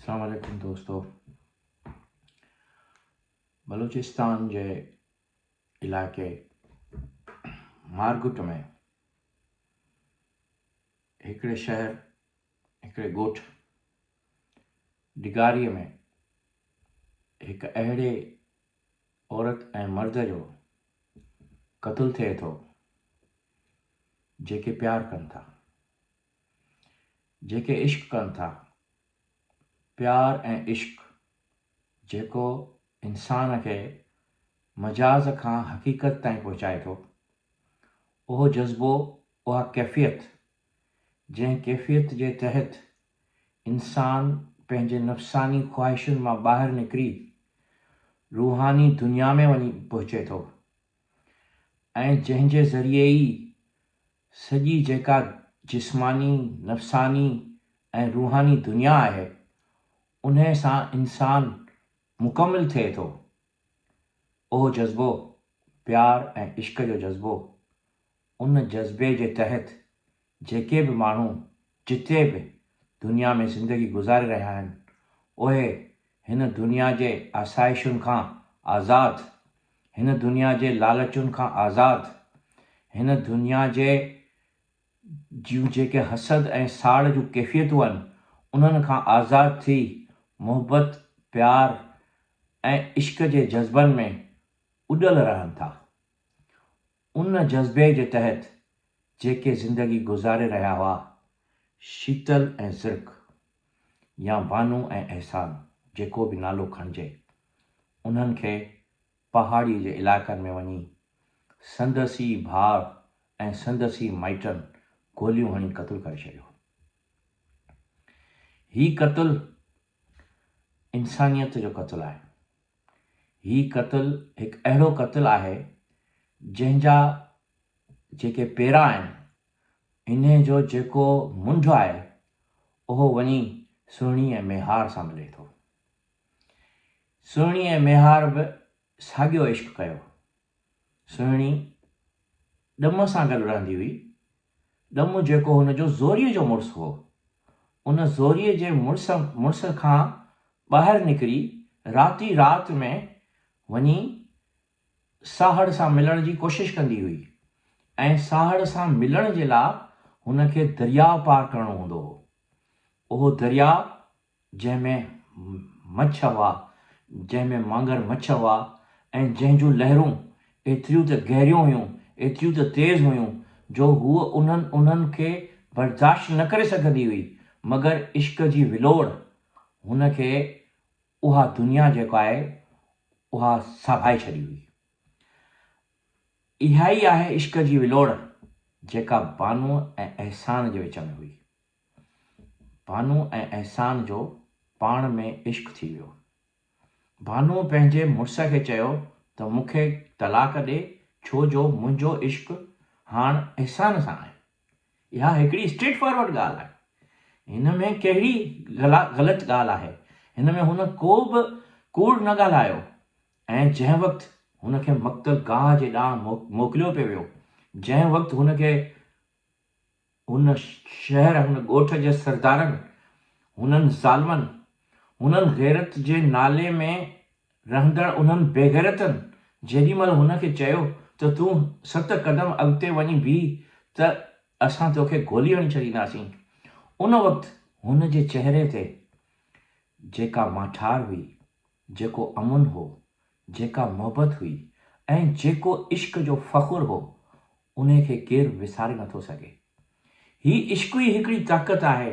اسلام عليڪم دوستو بلوچستان جي علائقي مارگٽ ۾ هڪڙي شهر هڪڙي ڳوٺ ڊگاري ۾ هڪ اهڙي عورت ۽ مرد جو قتل ٿئي ٿو جيڪي پيار ڪن ٿا جيڪي عشق ڪن ٿا. پيار ۽ عشق جيڪو انسان کي مجاز کان حقيقت تائين پهچائي ٿو، اهو جذبو، اها ڪيفيت، جنهن ڪيفيت جي تحت انسان پنهنجي نفساني خواهشن مان ٻاهر نڪري روحاني دنيا ۾ وڃي پهچي ٿو ۽ جنهن جي ذريعي ئي سڄي جيڪا جسماني، نفساني ۽ روحاني دنيا آهي، انهيء سان انسان مڪمل ٿئي ٿو. اهو جذبو، پيار ۽ عشق جو جذبو، ان جذبي جي تحت جيڪي به ماڻهو جتي به دنيا ۾ زندگي گذاري رهيا آهن، اهي هن دنيا جي آسائشن کان آزاد، هن دنيا جي لالچن کان آزاد، هن دنيا جي جون جيڪي حسد ۽ ساڙ جون ڪيفيتون آهن، انهن کان آزاد ٿي محبت، پيار ۽ عشق جي جذبن ۾ اڏيل رهن ٿا. ان جذبي جي تحت جيڪي زندگي گذاري رهيا هئا، شيتل ۽ زرڪ يا بانو ۽ احسان جيڪو به نالو کڻجي، انهن کي پهاڙي جي علائقن ۾ وڃي سندس ئي ڀاء ۽ سندس ئي مائٽن گوليون هڻي قتل ڪري ڇڏيو. هي قتل انسانيت جو قتل آهي. هي قتل هڪ اهڙو قتل آهي جنهن جا جيڪي پيرا آهن، انهي جو جيڪو منڍ آهي اهو وڃي سهڻي ۽ ميهار سان ملي ٿو. سهڻي ۽ ميهار به ساڳيو عشق ڪيو. سهڻي ڏم سان گڏ رهندي هئي. ڏم جيڪو هن جو زوريء جو مڙس هو. ان زوريء جي مڙس مڙس کان ٻاهر نڪري رات ئي رات ۾ وڃي ساهڙ سان ملڻ جي ڪوشش ڪندي هئي ۽ ساهڙ سان ملڻ جي لاء هن کي درياء پار ڪرڻو هوندو هو. اهو درياء جنهن ۾ مڇ هئا، جنهن ۾ مانگر مڇ هئا ۽ جنهن جون لهرون ايتريون ته گهريون هيون، ايتريون ته تيز هيون، جو هوء انهن انهن کي برداشت نه ڪري سگهندي هئي، مگر عشق جي ولوڙ هن کي اها دنيا جيڪا آهي، اها ساڀائي ڇڏي هئي. اها ئي آهي عشق جي ولوڙ، جيڪا بانوء ۽ احسان جي وچ ۾ هئي. بانو ۽ احسان جو پاڻ ۾ عشق ٿي ويو. بانوء پنهنجي مڙس کي چيو ته مون کي طلاق ڏي ڇو جو منهنجو عشق هاڻ احسان سان آهي. اها هڪڙي اسٽريٽ فارورڊ ڳالهه آهي. هن ۾ ڪهڙي غلط ڳالهه آهي. هن ۾ هن ڪو به ڪوڙ نه ڳالهايو ۽ جنهن وقت هن کي مقتل گاهه جي ڏانهن موڪليو پيو ويو، جنهن وقت هن کي هن شهر، هن ڳوٺ جي سردارن، هنن ظالمن، هنن غيرت جي نالي ۾ رهندڙ انهن بيغيرتن جيڏي مهل هن کي چيو ته تون ست قدم اڳتي وڃي بيهه ته اسان توکي گولي هڻي ڇڏينداسين، ان وقت هن جي چهري تي جيڪا ماٺار هئي، جيڪو امن هو، جيڪا محبت هئي ۽ جيڪو عشق جو فخر هو، انهي کي ڪير به وساري نٿو سگهي. هي عشق ئي هڪڙي طاقت آهي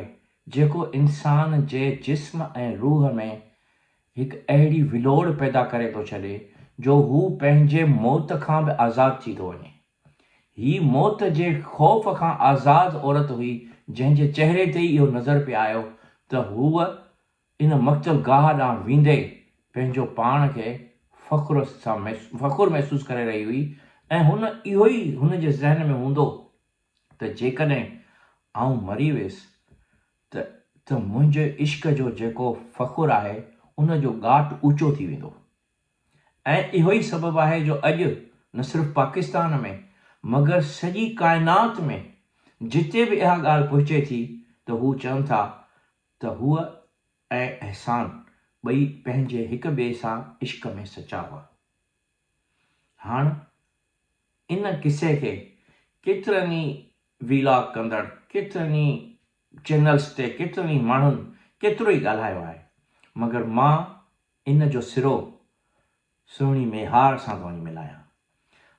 جيڪو انسان جي جسم ۽ روح ۾ هڪ اهڙي ولوڙ پيدا ڪري ٿو ڇڏي جو هو پنهنجي موت کان به آزاد ٿي ٿو وڃي. هي موت جي خوف کان آزاد عورت هئي جنهن جي چهري تي ئي اهو نظر پئي آيو ته هوء ان مقتل گاهه ڏانهن ويندي پنهنجو پاڻ کي فخر سان فخر محسوس ڪري رهي هئي ۽ هن اهو ئي هن جي ذهن ۾ هوندو ته جيڪڏهن آئون مري ويس ته ته منهنجي عشق جو جيڪو فخر آهي ان جو ڳاٽ اوچو ٿي ويندو ۽ اهو ئي سبب آهي جو اڄ نه صرف پاڪستان ۾ مگر سڄي ڪائنات ۾ جتي به اها ڳالهه پهچي ٿي ته هو چون ٿا ته هوء ۽ احسان ٻئي پنهنجي هڪ ٻئي سان عشق ۾ سچا هئا. هاڻ ان قصي کي ڪيترن ئي وي لاگ ڪندڙ، ڪيترن ئي چينلز تي ڪيترن ئي ماڻهن ڪيترو ئي ڳالهايو آهي، مگر مان ان جو سرو سهڻي ميهار سان ٿو وڃي ملايان.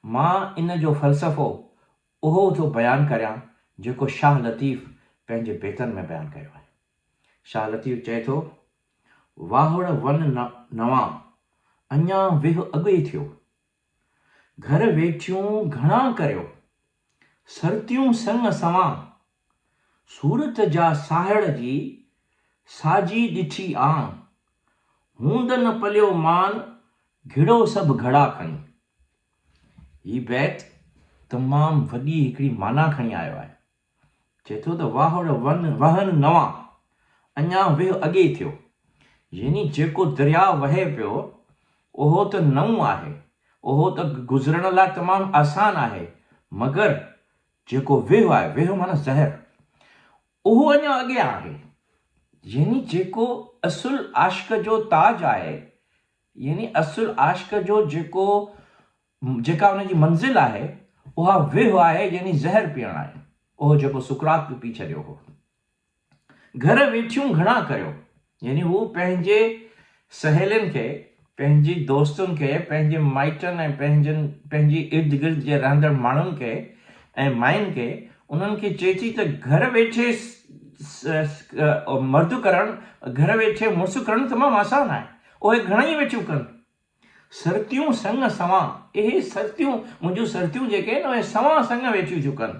مان ان جو فلسفو اهو ٿو بيان ڪريان جيڪو شاهه لطيف پنهنجي بيتن ۾ بيان ڪيو آهي. شاهه لطيف چئي ٿو، واهڙ ون نوان، اڃا ويهه اڳ ئي ٿيو. گهر ويٺيون گهڻا ڪريو، سرتيون سڱ سوان. صورت جا ساهڙ جي، ساجي ڏٺي آن. هوند نه پليو مان، گهڙو سڀ گهڙا کڻي. هي بيت تمام وڏي هڪڙي معنيٰ کڻي آيو آهي. چئي ٿو ته واهڙ ون وهن نوان، اڃا ويهه اڳي ٿيو. يعني جيڪو درياء وهي پيو، اهو ته نئون آهي، اهو ته گذرڻ لاء تمام آسان آهي، مگر جيڪو ويهه آهي، ويهه معنيٰ زهر، اهو اڃا اڳيان آهي. يعني جيڪو اصل عاشق جو تاج آهي، يعني اصل عاشق جو جيڪو جيڪا ان جي منزل آهي، اها ويهه آهي يعني زهر پيئڻ آهي، اهو جيڪو سقراط به پي ڇڏيو هو. گهر ويٺيون گهڻا ڪريو، يعني هو پنهنجي سهيلين کي، پنهنجي دوستن کي، پنهنجي مائٽن ۽ پنهنجن پنهنجي ارد گرد جي رهندڙ ماڻهن کي ۽ ماين کي، انهن کي چئي ٿي ته گهر ويٺي مرد ڪرڻ، گهر ويٺي مڙس ڪرڻ تمام آسان آهي، اهي گهڻائي ويٺيون ڪن. سرتيون سڱ سوان، اهي سرتيون، منهنجون سرتيون جيڪي آهن اهي سوان سڱ ويٺيون ٿيون ڪن.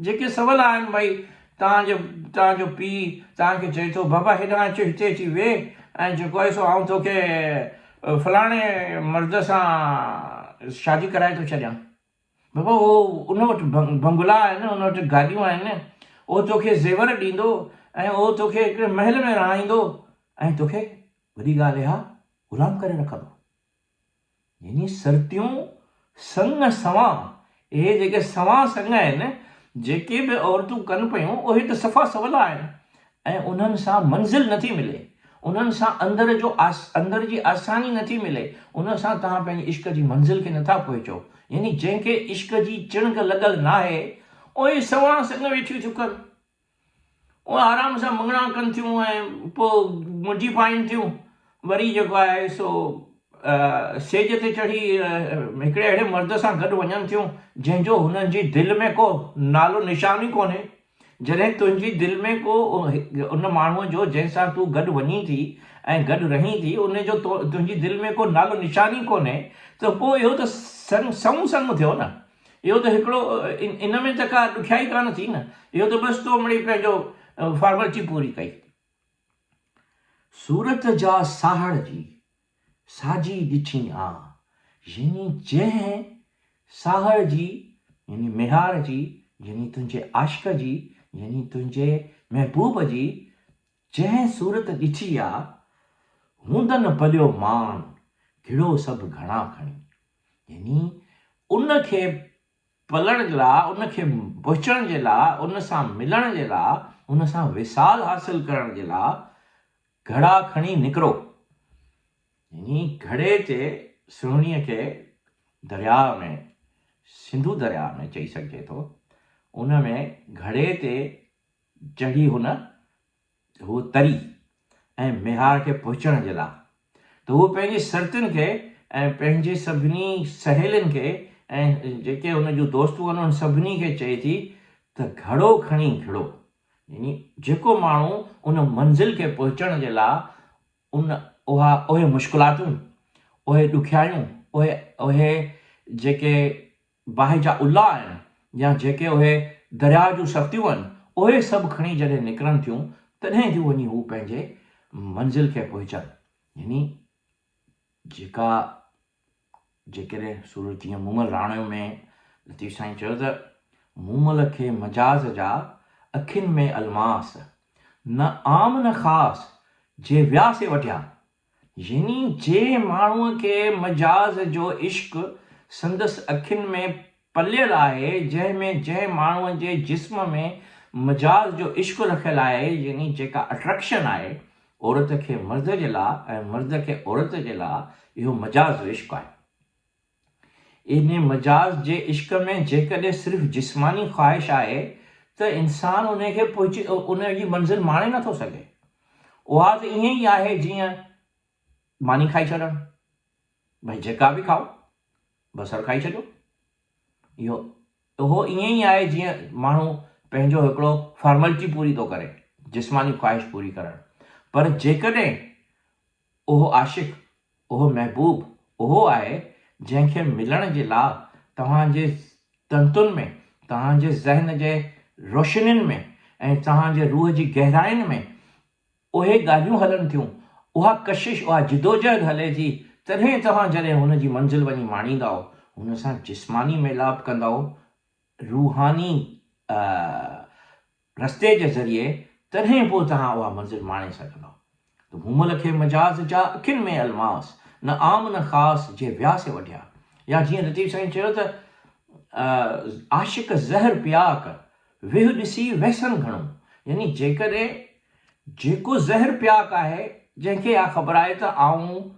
جيڪي سولا آهن ڀئي توهان جو توهان جو پيء توهان کي چئي ٿو بابا هيڏانهن اچ هتي اچي ويهه ۽ جيڪو آهي سو آئون توکي فلاڻي مرد سان شادي ڪرائي ٿو ڇڏيان. بابا اهو ان وٽ بنگلا آهن، ان وٽ گاڏيون آهن، اهو توکي زيور ڏيندو ۽ اهو توکي هڪڙي محل ۾ رهائيندو ۽ توکي وڏي ڳالهه اها غلام ڪري رکندو. يعني سرتيون سڱ سوان، اهي جيڪي سوان سڱ آهن، جيڪي به عورتون ڪن پيون، اهي ته صفا سولا آهن ۽ انهن سان منزل نٿي ملي، انهن سان اندر جو اندر جي آساني نٿي ملي، ان سان توهان پنهنجي عشق جي منزل کي نٿا پهچو. يعني جنهن کي عشق جي چڻگ لڳل ناهي، اهي سوان سڱ ويٺيون ٿيون ڪن. اهي آرام سان مڱڻا ڪن ٿيون ۽ پوء منڊي پائين ٿيون. وري جيڪو آهي سو سيج تي چڙهي هڪڙي اهڙي مرد سان گڏ وڃن ٿيون، جنهن جو هنن جي دل ۾ ڪو نالو نشان ئي ڪونهي. جڏهن تنهنجي دل ۾ ڪو ان ماڻهوء جو جنهن سان تون گڏ وڃين ٿي ۽ گڏ رهين ٿي، ان جو تنهنجي دل ۾ ڪو نالو نشان ئي ڪونهي ته پوء اهو ته سنئون سڱ ٿيو نه. اهو ته هڪڙو ان ۾ ته ڪا ڏکيائي ڪانه ٿي نه، اهو ته بس تو مڙئي پنهنجو فارملٽي پوري ڪئي. صورت جا ساهڙ جي، ساجي ڏٺي آن، يعني جنهن ساهڙ جي يعني ميهار جي يعني تنهنجي عاشق جي يعني تنهنجي محبوب جي جنهن صورت ڏٺي آ، هوند نه پليو مان، گهڙو سڀ گهڻا کڻي. يعني ان کي پلڻ جي لاء، ان کي پهچڻ جي لاء، ان سان ملڻ جي لاء، ان سان وصال حاصل ڪرڻ جي لاء گهڙا کڻي نڪرو. يعني گهڙي تي سهڻيء کي درياء ۾، سنڌو درياء ۾ چئي سگهجي ٿو، ان ۾ گهڙي تي چڙهي هن هوء تري ۽ ميهار کي پهچڻ جي لاء ته هوء پنهنجي سرتين کي ۽ پنهنجي سڀني سهيلين کي ۽ جيڪي هن جون دوستون آهن انهن سڀني کي چئي ٿي ته گهڙو کڻي گهڙو يعني جيڪو ماڻهو ان منزل کي پهچڻ جي لاء ان اها اهي مشڪلاتون اهي ڏکيائيون اهي اهي جيڪي باهه جا الا آهن يا جيڪي اهي درياء جون سختيون آهن، اهي سڀ کڻي جڏهن نڪرن ٿيون، تڏهن ٿيون وڃي هو پنهنجي منزل کي پهچن. يعني جيڪا جيڪڏهن سورت جيئن مومل راڻيو ۾ لطيف سائين چيو ته، مومل کي مجاز جا اکين ۾ الماس، نه عام نه خاص، جي ويا سي وٺيا. يعني جنهن ماڻهوء کي مجاز جو عشق سندس اکين ۾ پليل آهي، جنهن ۾ جنهن ماڻهوء جي جسم ۾ مجاز جو عشق رکيل آهي، يعني جيڪا اٽريڪشن آهي، عورت کي مرد جي لا ۽ مرد کي عورت جي لا اهو مجاز جو عشق آهي. انهي مجاز جي عشق ۾ جيڪڏهن صرف جسماني خواهش آهي ته انسان انهي کي پهچي ان جي منزل ماڻي نٿو سگهي. اها ته ائين ئي آهي جيئن ماني کائي ڇڏڻ. ڀئي جيڪا به کائو، بصر کائي ڇڏيو. اهو اهو ائين ئي آهي جيئن ماڻهو پنهنجو هڪڙو فارملٽي پوري ٿو ڪري، جسماني خواهش پوري ڪرڻ. پر جيڪڏهن اهو عاشق، اهو محبوب اهو آهي جنهن کي ملڻ جي لا توهان جي تنتن ۾، توهان جي ذهن جي روشنين ۾ ۽ توهان جي روح جي گهراين ۾ اهي ڳالهيون هلن ٿيون، اها ڪشش، اها جدوجهد هلي ٿي، تڏهن توهان جڏهن هن جي منزل وڃي ماڻيندائو، هن سان جسماني ميلاپ ڪندائو، روحاني رستي جي ذريعي، تڏهن پوء توهان اها منزل ماڻي سگهندؤ. ته مومل کي مجاز جا اکين ۾ الماس، نه عام نه خاص، جي ويا سي وڍيا. يا جيئن لطيف سائين چيو ته عاشق زهر پياڪ، ويهه ڏسي ويسن گهڻو. يعني جيڪڏهن جيڪو زهر پياڪ آهي، جنهن کي اها خبر آهي ته آئون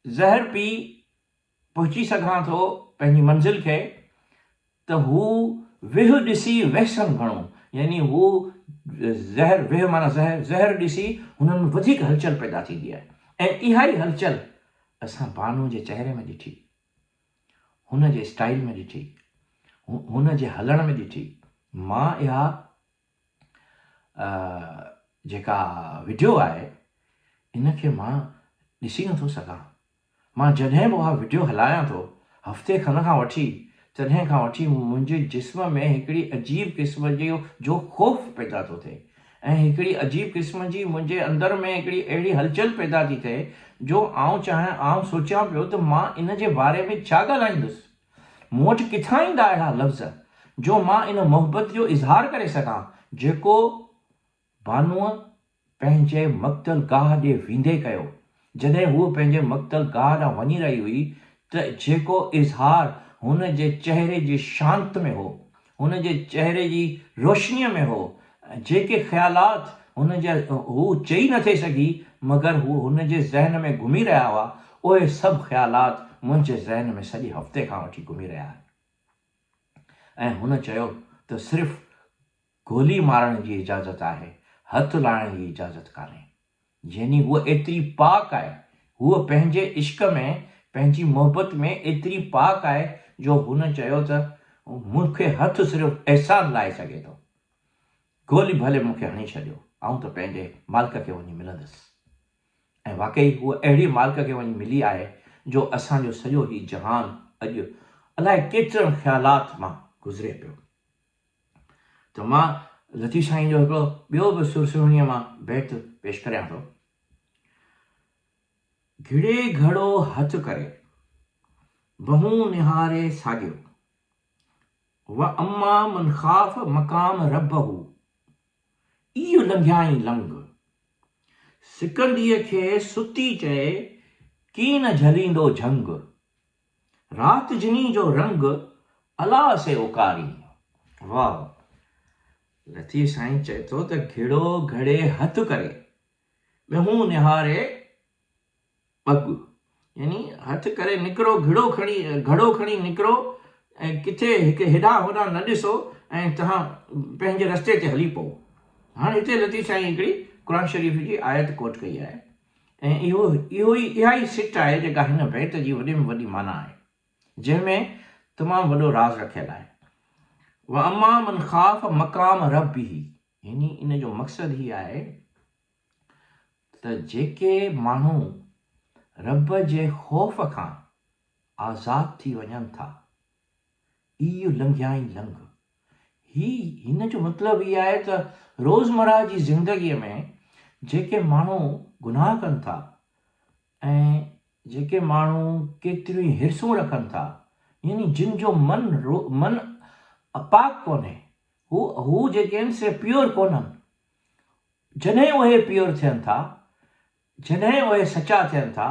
زهر پي پهچي سگهان ٿو پنهنجي منزل کي ته هو ويهه ڏسي ويسن گهڻو يعني هو زهر، ويهه معنيٰ زهر، زهر ڏسي هنن ۾ وڌيڪ هلچل پيدا ٿيندي آهي ۽ اها ئي هلچل اسان بانو جي چهري ۾ ڏٺي. هن جي اسٽائيل ۾ ڏٺي، هن جي هلڻ ۾ ڏٺي. مان اها جيڪا وڊيو آهي ان کي مان ڏسي نٿو سگهان. مان جڏهن به اها وڊيو هلايان ٿو هفتي کن کان وٺي تڏهن کان وٺي منهنجي جسم ۾ هڪڙي عجيب قسم جو خوف پيدا ٿو ٿئي ۽ هڪڙي عجيب قسم جي منهنجي اندر ۾ هڪڙي اهڙي هلچل پيدا ٿي ٿئي جو آئون چاهيان آئون سوچيان پيو ته مان ان جي باري ۾ ڇا ڳالهائيندس؟ مون وٽ ڪٿان ايندا اهڙا لفظ جو مان ان محبت جو اظهار ڪري سگهان جيڪو بانوء پنهنجي مقتل گاهه ڏي ويندي ڪيو. جڏهن هوء پنهنجي مقتل گاهه ڏانهن وڃي رهي هئي ته جيڪو اظهار هن جي چهري جي شانت ۾ هو، هن جي چهري جي روشنيء ۾ هو، جيڪي خيالات هن جا هوء چئي نه ٿي سگهي مگر هو هن جي ذهن ۾ گهمي رهيا هئا، اهي سڀ خيالات منهنجي ذهن ۾ سڄي هفتي کان وٺي گهمي رهيا آهن. ۽ هن چيو ته صرف گولي مارڻ جي اجازت آهي، هٿ لائڻ جي اجازت ڪانهي. يعني هوء ايتري پاڪ آهي، هوء پنهنجي عشق ۾، پنهنجي محبت ۾ ايتري پاڪ آهي جو هن چيو ته مون کي هٿ صرف احسان لائي سگهي ٿو. گولي ڀلي مون کي هڻي ڇڏيو، آئون ته پنهنجي مالڪ کي وڃي ملندس. ۽ واقعي هوء اهڙي مالڪ کي وڃي ملي آهي جو اسان جو سڄو هي جهان اڄ الائي ڪيترن خيالات مان گذري پيو. ته مان لطيف سائين جو هڪڙو ٻيو به سر سهڻيء مان بيت پيش ڪريان ٿو. گهڙي گهڙو هٿ ڪري، بهون نهاري ساڳيو. و اما من خاف مقام ربه، ايء لنگهيائين لنگهه. سڪنديء کي ستي چئي، ڪين جهليندو جهنگ. رات جني جو رنگ الا سي اڪاري. واھ لطيف سائين چئي ٿو ته گهڙو گهڙي هٿ ڪري ٻهون نهاري ٻڳ يعني هٿ ڪري نڪرو گهڙو کڻي گهڙو کڻي نڪرو ۽ ڪٿي هڪ هيڏانهن هوڏانهن نه ڏسو ۽ توهان پنهنجي رستي تي هلي پئو. هاڻ هتي لطيف سائين هڪڙي قرآن شريف جي آيت ڪوٽ ڪئي آهي. ۽ اهو اهو ئي اها ئي سٽ آهي جيڪا هن بيت جي وڏي ۾ وڏي معنيٰ آهي، جنهن ۾ تمام وڏو راز رکيل آهي. واما من خاف مقام ربه يعني ان جو مقصد هي آهي ته جيڪي ماڻهو رب جي خوف کان آزاد ٿي وڃن ٿا، ايء لنگهيائين لنگهه. هي هن جو مطلب هي آهي ته روزمرهه جي زندگيء ۾ جيڪي ماڻهو گناهه ڪن ٿا ۽ جيڪي ماڻهو ڪيتريون ئي حرصون رکن ٿا يعني جن جو من من پاڪ ڪونهي هو هو جيڪي آهن سي پيور ڪونهن جڏهن اهي پيور ٿين ٿا جڏهن اهي سچا ٿين ٿا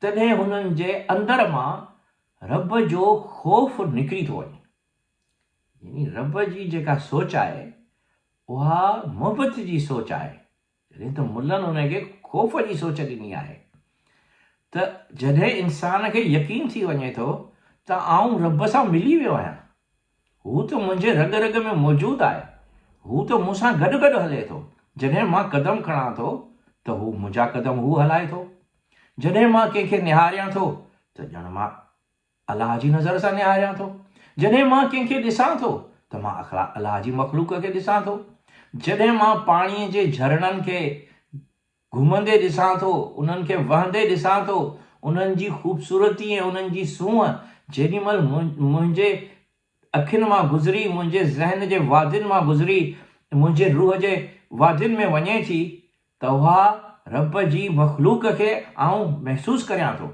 تڏهن هنن جي اندر مان رب جو خوف نڪري ٿو وڃي. يعني رب جي جيڪا سوچ آهي، اها محبت جي سوچ آهي. جڏهن ته ملن ان کي خوف جي سوچ ڏني آهي ته جڏهن انسان کي يقين ٿي وڃي ٿو ته آئون رب سان ملي ويو آهيان، هو ته منهنجي رڳ رڳ ۾ موجود آهي، هو ته مون سان گڏ گڏ هلي ٿو، جڏهن مان قدم کڻان ٿو ته هو منهنجا قدم هو هلائي ٿو، جڏهن مان ڪنهن کي نهاريان ٿو ته ڄڻ مان الله جي نظر سان نهاريان ٿو. جڏهن مان ڪنهن کي ڏسان ٿو ته مان الله جي مخلوق کي ڏسان ٿو. جڏهن مان پاڻيء جي جهرڻن کي گهمندي ڏسان ٿو، انهن کي وهندي ڏسان ٿو، انهن جي خوبصورتي ۽ انهن جي سونهن جيڏي مهل منهنجي اکين مان گذري، منهنجي ذهن جي وادين مان گذري، منهنجي روح جي وادين ۾ وڃي ٿي ته اها رب جي مخلوق کي آئون محسوس ڪريان ٿو.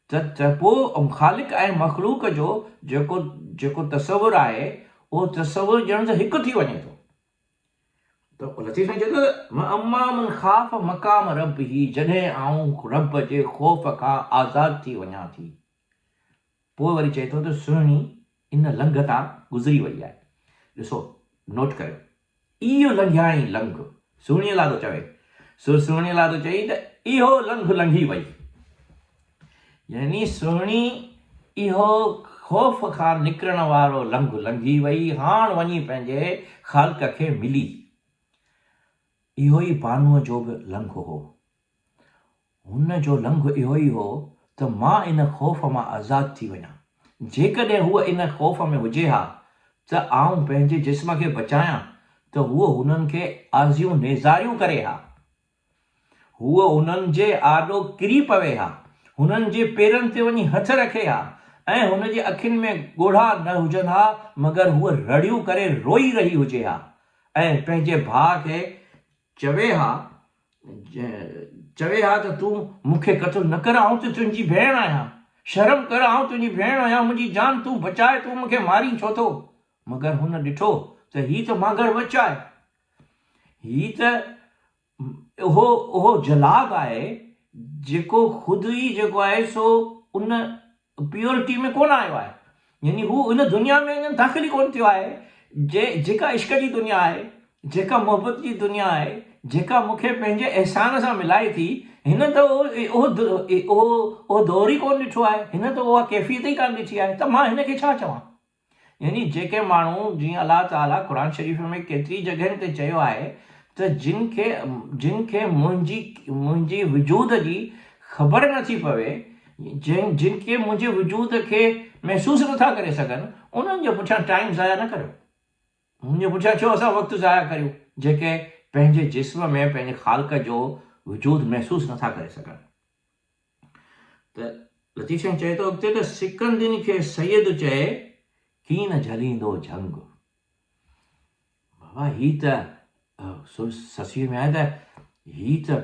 ته پوء خالق ۽ مخلوق جو جيڪو جيڪو تصور آهي اهو تصور ڄڻ ته هڪ ٿي وڃي ٿو. ته لطيف سائين چئي ٿو ته واما من خاف مقام ربه جڏهن آئون رب جي خوف کان آزاد ٿي وڃان ٿي. پوء وري چئي ٿو ته سهڻي ان لنگهه تان گذري وئي آهي. ڏسو نوٽ ڪريو. اهو لنگهيائين لنگهه. سهڻيء لاء ٿو چوي. سو سهڻيء لاء ٿو چئي ته اهو لنگهه لنگهي وئي. يعني سهڻي اهو خوف کان نڪرڻ وارو لنگهه لنگهي وئي، هاڻ وڃي پنهنجي خالق کي ملي. اهو ئي بانوء جو به لنگهه هو. هن جو لنگهه اهو ئي هو ته مان ان خوف مان آزاد ٿي وڃان. جيڪڏهن هوء ان خوف ۾ هجي ها ته آئون پنهنجي جسم کي بچايان ته هوء هنن کي آزيون نيزاريون ڪري ها. هوء هنن جي آڏو ڪري پوي ها، هنن جي پيرن تي وڃي هٿ رکي ها ۽ هن جي اکين ۾ ڳوڙها نه هجن ها مگر هوء رڙيون ڪري روئي رهي هجي ها ۽ پنهنجي ڀاء کي چوي ها چوي ها ته تون مون کي قتل نه ڪر، آئون ته تنهنجي ڀيڻ آهيان. شرم ڪر، آئون تنهنجي ڀيڻ آهيان، منهنجي جان تون بچاء، تون مون کي مارين ڇو ٿو؟ مگر هن ڏٺو ته هي ته مانگر مڇ آهي. هي ته اهو اهو جلاد آهي، جيڪو خود ئي جيڪو آهي سو ان پيورٽي ۾ ڪونه آيو آهي يعني هو ان دنيا ۾ اڃا داخل ئي ڪونه ٿيو آهي جي جيڪا عشق جي دنيا آهي جيڪا محبت جي دنيا آهي جيڪا مون کي پنهنجي احسان سان ملائي ٿي هن ته اهو اهو اهو دور ئي ڪونه ڏٺو آهي هن ته اها ڪيفيت ئي ڪانه ڏٺي آهي ته مان هن کي ڇا چوان يعني جيڪي ماڻهو جيئن الله تعاليٰ قرآن شريف ۾ ڪيتري جڳهين تي چيو آهي ته جن کي جن کي منهنجي منهنجي وجود جي خبر نه ٿي پوي جن جن کي منهنجي وجود کي محسوس نه ٿا ڪري سگهن انهن جي پٺيان ٽائيم ضايع نه ڪريو انهن جي پٺيان ڇو اسان وقت ضايع ڪريون جيڪي پنهنجي جسم ۾ پنهنجي خالق جو وجود محسوس نه ٿا ڪري سگهن. ته لطيف سائين چئي ٿو اڳتي ته سڪندين کي سيد چئي ڪين جهليندو جهنگ. بابا هي ته سسيء ۾ آهي ته هي ته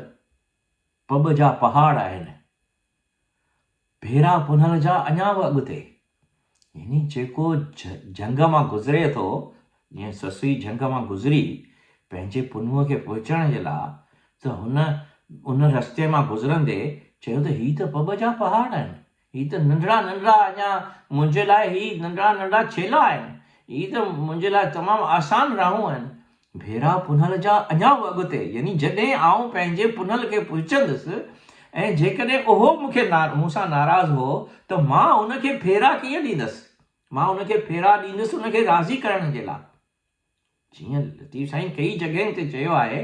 پٻ جا پهاڙ آهن. ڀيرا پنهل جا اڃا به اڳتي. يعني جيڪو جهنگ مان گذري ٿو، جيئن سسئي جهنگ مان گذري پنهنجي پنهونء کي پهچڻ جي لاء ته هن ان رستي مان گذرندي چيو ته هي ته پٻ جا پهاڙ آهن، هي ته ننڍڙا ننڍڙا اڃا منهنجي لاء هي ننڍڙا ننڍڙا ڇيلا آهن، هي ته منهنجي لاء تمام آسان راهون آهن. ڀيرا پنهل جا اڃا به اڳتي، يعني جڏهن آئون پنهنجي پنهل کي پهچندس ۽ جيڪڏهن اهو مون کي مون سان ناراض هو ته مان ان کي ڦيرا ڪيئن ڏيندس؟ مان ان کي ڦيرا ڏيندس ان کي راضي ڪرڻ جي لاء. جيئن لطيف سائين ڪئي جڳهين تي چيو آهي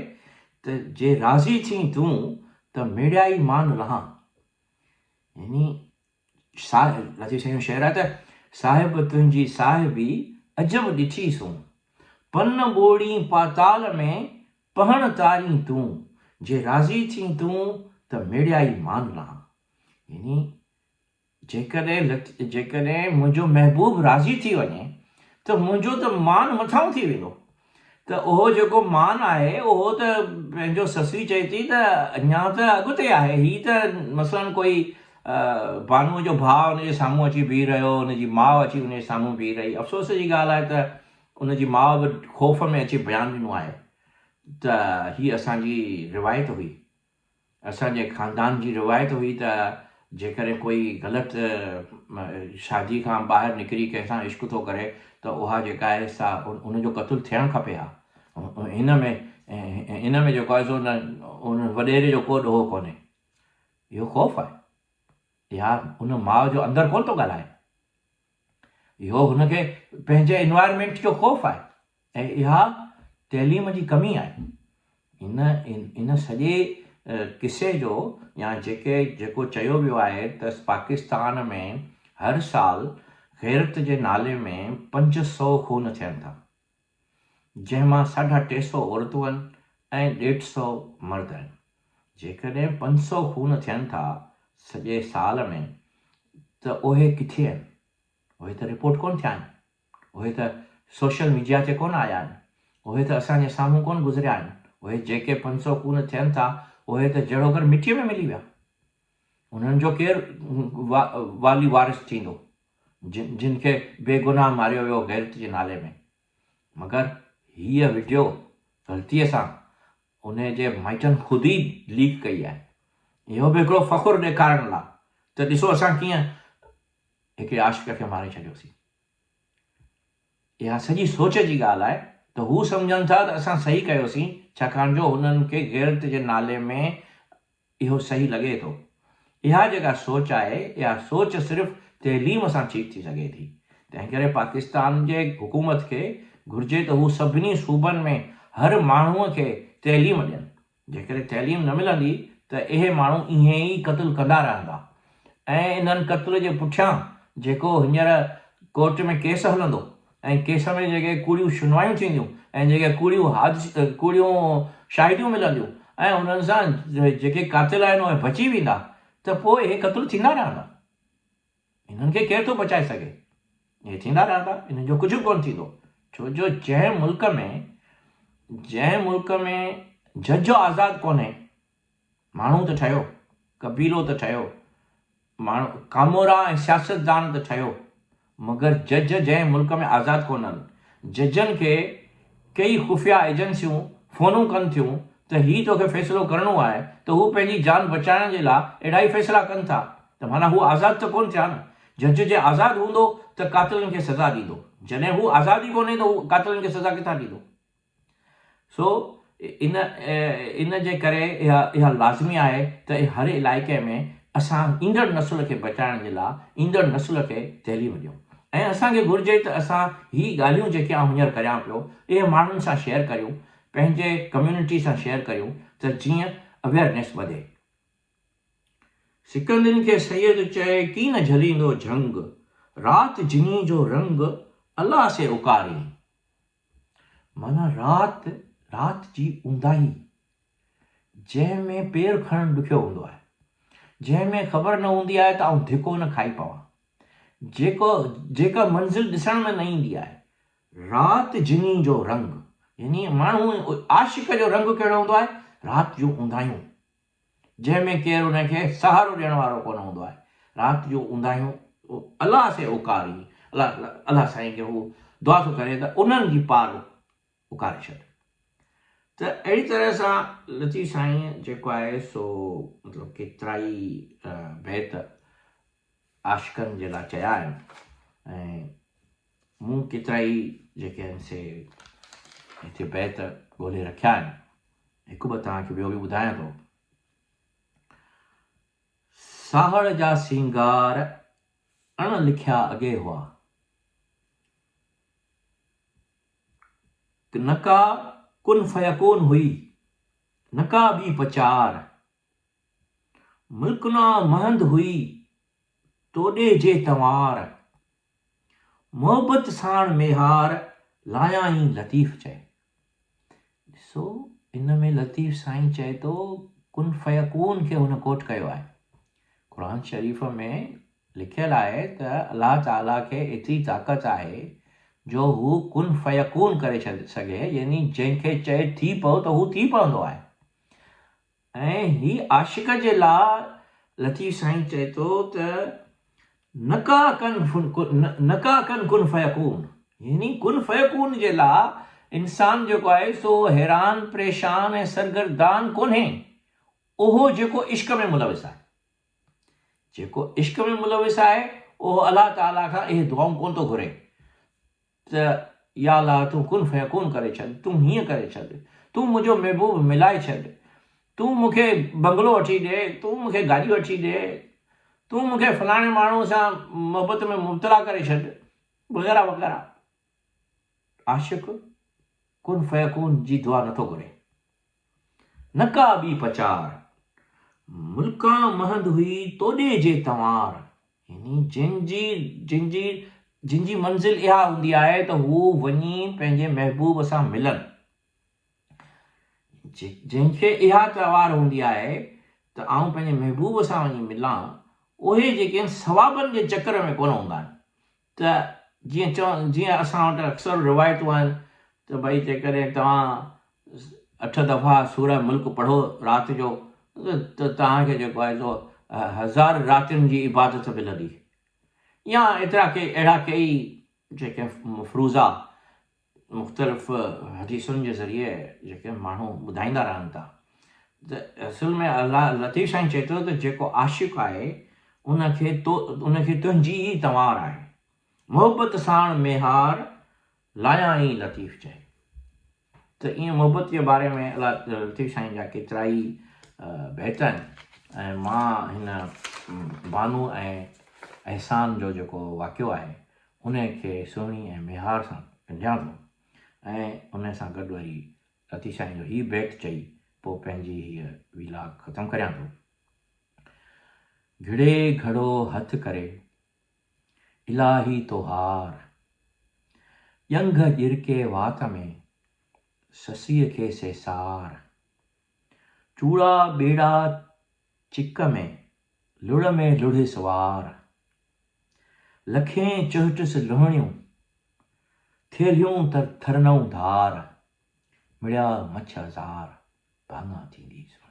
ته جي راضي ٿين تون ته ميڙيائي مان لهان. يعني لطيف سائين جو شعر آهي ته صاحب تنهنجي صاحبي عجب ڏٺي سون، پن ٻوڙين پاتال ۾ پهڻ تارين تون، جي راضي ٿين تون ته ميڙيائي مان لهان. يعني جيڪڏهن جيڪڏهن منهنجو محبوب راضي ٿي وڃي ته منهنجو ته مان مٿانهون ٿي ويندو. ته اهو جيڪو مان آهي اهو ته پنهنجو سسئي چئي ٿي ته اڃا ته اڳتي آهي هي ته مثلاً ڪوئي بانوء جو ڀاء ان جي سامهون اچي بيهي رهيو ان جي ماء اچي ان جي سامهون بيهي رهي افسوس جي ڳالهه آهي ته ان جي ماء به خوف ۾ اچي بيان ڏنو آهي ته هي اسان جي روايت هئي اسان جي خاندان جي روايت هئي ته جيڪڏهن ڪوئي غلط شادي کان ٻاهر نڪري ڪنهن سان عشق ٿو ڪري ته اها جيڪا آهي سا ان جو قتل ٿيڻ کپي ها. هن ۾ ان ۾ جيڪو آهي سو ان وڏيري جو ڪو ڏوهه ڪونهي. اهو خوف آهي. اها ان ماء جو اندر ڪونه ٿو ڳالهائي. اهو هن کي پنهنجي انوائرمينٽ جو خوف آهي ۽ اها تعليم جي ڪمي آهي. ان ان سڄي قصي جو يا جيڪي جيڪو چيو ويو آهي ته پاڪستان ۾ هر سال غيرت جي نالي ۾ 500 خون ٿين ٿا جنهن مان ساڍا ٽي سو عورتون آهن ۽ ڏيڍ سو مرد آهن. جيڪڏهن 500 خون ٿين ٿا سڄي سال ۾ ته اهي ڪٿي آهن؟ اهي ته رپورٽ ڪونه ٿيا آهن. اهي ته سوشل ميڊيا تي ڪونه آيا آهن. اهي ته اسان جي سامهون ڪونه گذريا آهن. اهي جيڪي 500 خون ٿين ٿا، اهي ته جهڙوڪر مٽيء ۾ ملي ويا. انهن جو ڪير والي وارث ٿيندو، جن کي بيگناهه ماريو ويو غيرت جي نالي ۾. مگر هيء وڊيو غلطيء سان انهي جي مائٽن خود ئي ليڪ ڪئي آهي. اهو به هڪڙو فخر ڏيکارڻ لا ته ڏسو اسان ڪيئن هڪڙي عاشق کي ماري ڇڏيوسين. اها سڄي سوچ جي ڳالهه آهي ته هو سمجهن ٿا ته اسان صحيح ڪيوسين ڇاڪاڻ جو هنن کي غيرت جي نالي ۾ اهو صحيح لڳي ٿو. اها جيڪا سوچ آهي اها سوچ صرف تعليم سان ٺيڪ ٿي سگهي ٿي. تنهنڪري پاڪستان جي حڪومت کي گهرجي ته هو سڀني صوبن ۾ هر ماڻهو کي تعليم ڏين. جيڪڏهن تعليم نه ملندي ته اهي ماڻهو ائين ئي قتل ڪندا رهندا ۽ انهن قتل جي پٺيان جيڪو هينئر ڪورٽ ۾ ڪيس هلندو ۽ ڪيس ۾ جيڪي ڪوڙيون شنوايون ٿينديون ۽ جيڪي ڪوڙيون ڪوڙيون شاهديون ملنديون ۽ انهن سان جيڪي قاتل آهن اهي بچي ويندا ته پوء اهي قتل ٿيندا رهندا. انهن کي ڪير ٿو بچائي سگهي؟ اهي ٿيندا رهندا، انهن جو ڪجهه به ڪونه ٿيندو، ڇو جو جنهن ملڪ ۾ جنهن ملڪ ۾ جج آزاد ڪونهي، ماڻهو ته ٺهيو، قبيلو ته ٺهيو، ماڻهو ڪامورا ۽ سياستدان ته ٺهيو، مگر جج جنهن ملڪ ۾ آزاد ڪونهن، ججن کي ڪيئي خفيه ايجنسيون فونون ڪن ٿيون ته هي توکي فيصلو ڪرڻو آهي ته هو پنهنجي جان بچائڻ جي لاء اهڙا ئي فيصلا ڪن ٿا ته معنيٰ هو آزاد ته ڪونه ٿيا نه. جج جي آزاد هوندو ته قاتلن کي سزا ڏيندو. جڏهن هو آزاد ئي ڪونهي ته هو قاتلن کي سزا ڪٿان ڏيندو. سو ان ان جي ڪري اها اها لازمي آهي ته هر علائقي ۾ اسان ايندڙ نسل کي بچائڻ جي لاء ايندڙ نسل کي تعليم ڏيون ۽ اسان کي گهرجي ته اسان هي ڳالهيون جيڪي آئون هينئر ڪريان پيو اهي ماڻهن سان شيئر ڪريون پنهنجي ڪميونٽي سان شيئر ڪريون ته جيئن اويئرنيس وڌي. سڪندين کي سيد چئي ڪين جهليندو جهنگ، رات جني جو رنگ الله سي اڪارين. معنيٰ رات، رات جي اونداهي، جنهن ۾ پير کڻڻ ڏکيو هوندو آهي، جنهن ۾ خبر نه هوندي آهي ته آئون ڌڪو نه کائي پوان، جيڪو، جيڪا منزل ڏسڻ ۾ نه ايندي آهي، رات جني جو رنگ، يعني ماڻهو، عاشق جو رنگ ڪهڙو هوندو آهي؟ رات جون اونداهيون. جنهن ۾ ڪير ان کي سهارو ڏيڻ وارو ڪونه هوندو آهي. رات جون اونداهيون الله سي اڪاري، الله الله سائين کي هو دعا ٿو ڪري ته انهن جي پار اڪاري ڇڏ. ته اهڙي طرح سان لطيف سائين جيڪو آهي سو مطلب ڪيترائي بيت عاشقن جي لاء چيا آهن ۽ مون ڪيترائي جيڪي آهن سي هتي بيت ڳولي رکيا آهن. هڪ ٻه توهان کي ٻيو به ٻڌايان ٿو. ساهڙ جا سينگار اڻ لکيا اڳي هئا. نه ڪا ڪن فيڪون هئي، نه ڪا ٻي پچار. ملڪنا مهند هئي، توڏي جي تنوار. محبت ساڻ ميهار، لايائين لطيف چئي. ڏسو ان ۾ لطيف سائين چئي ٿو ڪن فيڪون کي هن ڪوٽ ڪيو آهي. قرآن شريف ۾ لکيل آهي ته الله تعاليٰ کي ايتري طاقت آهي جو هو ڪن فيڪون ڪري سگهي يعني جنهن کي چئي ٿي پئو ته هو ٿي پوندو آهي. ۽ هي عاشق جي لا لطيف سائين چئي ٿو ته نڪا ڪن نڪا ڪن ڪن فيڪون يعني ڪن فيڪون جي لا انسان جيڪو آهي سو حيران پريشان ۽ سرگردان ڪونهي اهو جيڪو عشق ۾ ملوث آهي جيڪو عشق ۾ ملوث آهي اهو الله تعالي کان اهي دعائون ڪونه ٿو گهري ته يا الله تون ڪن فيڪون ڪري ڇڏ، تون هيئن ڪري ڇڏ، تون منهنجو محبوب ملائي ڇڏ، تون مون کي بنگلو وٺي ڏي، تون مون کي گاڏي وٺي ڏي، تون مون کي فلاڻي ماڻهوء سان محبت ۾ مبتلا ڪري ڇڏ، وغيره وغيره. عاشق ڪن فيڪون جي دعا نٿو گهري. نه ڪا ٻي پچار. ملڪان مهند هئي توڏي جي تنوار. يعني جن جي جن جي جن جي منزل اها هوندي آهي ته هو وڃي پنهنجي محبوب سان ملن. جنهن کي اها توار هوندي آهي ته آئون پنهنجي محبوب سان وڃي ملان، اهي جيڪي آهن ثوابن جي چڪر ۾ ڪونه هوندا آهن ته جيئن چون جيئن اسان وٽ اڪثر روايتون آهن ته ڀئي جيڪڏهن توهان اٺ دفعا سورة ملڪ پڙهو رات جو ته توهان کي جيڪو آهي سو هزار راتين جي عبادت ملندي يا ايترا ڪي اهڙا ڪيئي جيڪي مفروضا مختلف حديثن جي ذريعي جيڪي ماڻهو ٻڌائيندا رهن ٿا ته اصل ۾ الله لطيف سائين چئي ٿو ته جيڪو عاشق آهي ان کي تو ان کي تنهنجي ئي تنوار آهي محبت ساڻ ميهار لايان ئي لطيف چئي ته ائين محبت جي باري ۾ الله لطيف سائين جا ڪيترائي بيت آهن ۽ مان هن بانو ۽ احسان جو جيڪو واقعو آهي انهيء کي سهڻي ۽ ميهار سان ڳنڍيان ٿو ۽ انهيء سان گڏ وري لطيف سائين جو هي بيت چئي پوء پنهنجي هيء ويلاگ ختم ڪريان ٿو. گهڙي گهڙو هٿ ڪري، الاهي توهار، ڄنگهه ڄرڪي وات ۾، سسيء کي سيسار، چوڙا ٻيڙا چڪ ۾، لڙ ۾ لڙهيس وار. لکين چهٽس لهڻيون، ٿيلهيون ٿرنئون ڌار، مڙيا مڇ هزار، ڀاڱا ٿيندي سهڻي.